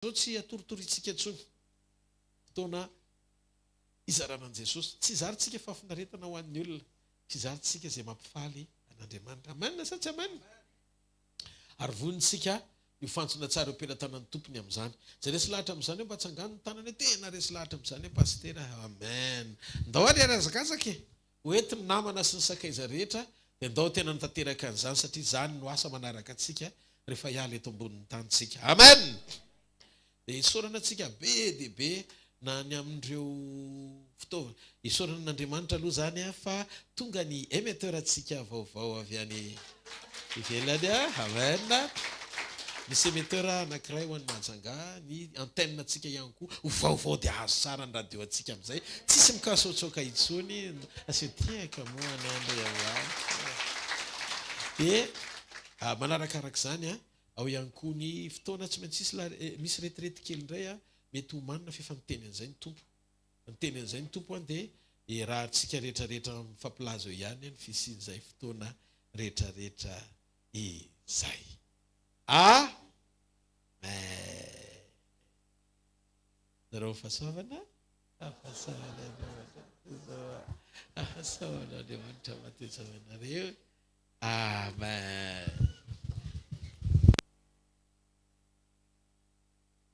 Zao tsy atoritorintsika intsony. Fotoana hizarana an'i Jesosy. Tsy hizarintsika fahafinaretana ho an'ny olona. Hizarintsika izay mampifaly an'Andriamanitra. Amen sa tsy amen? Ary vonintsika ny ho fantsona tsara eo am-pelatanan'ny Tompony amin'izany. Izay resy lahatra amin'izany eo mba atsangano ny tanany hoe tena resy lahatra amin'izany aho Pasitera. Amen. Ndao ary hiara-hazakazaka e! Ho ety ny namana sy ny sakaiza rehetra dia ndao tena hanatanteraka an'izany satria izany no asa manaraka antsika rehefa hiala eto ambonin'ny tany tsika. Amen! Dia isaorana antsika be dia be na ny amin'ireo fitaovana. Isaorana an'Andriamanitra aloha izany fa tonga ny émetteur antsika vaovao avy any ivelany. Amen! Misy émetteur anankiray ho an'i Mahajanga, ny antenne antsika ihany koa ho vaovao dia azo tsara ny radio antsika amin'izay, tsisy mikasoatsoaka intsony, asio tehaka moa an'Andriamanitra. Dia manarakaraka izany, ao ihany koa ny fotoana tsy maintsy hisy la, misy retirety kely indray, mety homanina f'efa niteny an'izay ny Tompo. Niteny an'izay ny Tompo an, dia iarahantsika rehetrarehetra mifampilaza eo ihany ny fisian'izay fotoana rehetrarehetra izay. Amen. Zareo fahasoavana, fahasoavana Andriamanitra, fahasoavana Andriamanitra mateza anareo. Amen.